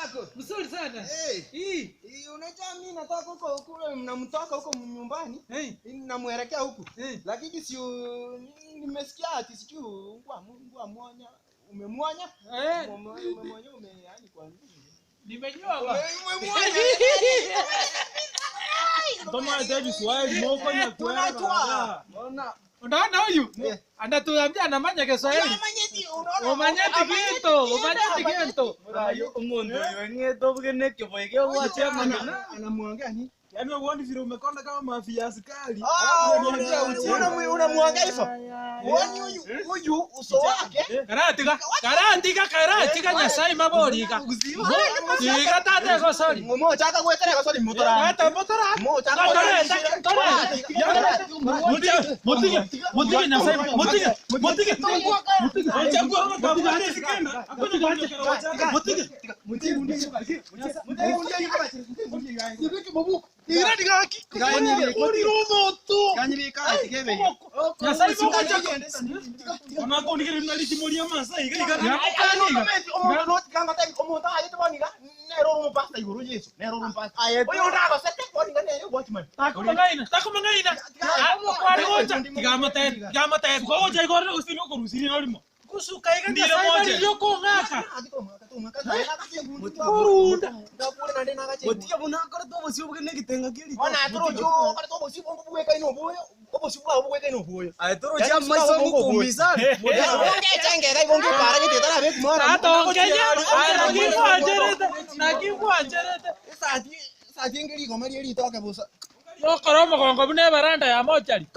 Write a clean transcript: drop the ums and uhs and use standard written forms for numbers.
zako? Mzuri sana. Eh. Hii. Eh, Unajua mimi natoka huko kule namtoka huko nyumbani. Eh. Namuelekea huku. Eh. Lakini si nimesikia ati sijui Mungu Mungu amwonya. Umemwonya? Eh. Umemwonya ume yani kwa nini? Nimejua ba. Umemwonya. Toma Davis Swahili moko na Tunajua. Unaona? Unaona huyu? Eh. Anatuambia anamanya Kiswahili. Amanyeti unaona? Umanyeti kitu, umanyeti kitu. Murayo omonto oyo ng'ete obugene keboige obwache amang'ana. Anamwongea nini? Yaani wewe huoni vile umekonda kama maafia askari. Ah, Alafu unaniambia ucheke. unamwongea hivyo? Huoni huyu huyu uso wake? Karatiga, karatiga, karatiga Nyasaye maboriga. Tiga tate gosori. Mumochaka gweterera gosori mutora. Tata motora. Mumochaka Toreta, toreta. Mutige, mutige, mutige Nyasaye, mutige, mutige. Wachagua kama kabla sikenda. Hakuna kwa Mutige. Nyasaye mogochaka. Onako nigere nalishimoria Masai iga iga. Takumangaina, takumangaina. Kwari gocha. Tiga mote, tiga mote. Ukaoja igore usini okorusiri norimo. Kusuka iga Ndiro Nyasaye moja. bari yokong'aka. Botiga buna akorete obosio bugene egitenga kieri. Aye torochia maiso ngukumbisana. Tata ongenya, nakimwancherete, nakimwancherete. Nokora omogongo buna ebaranda ya mochari.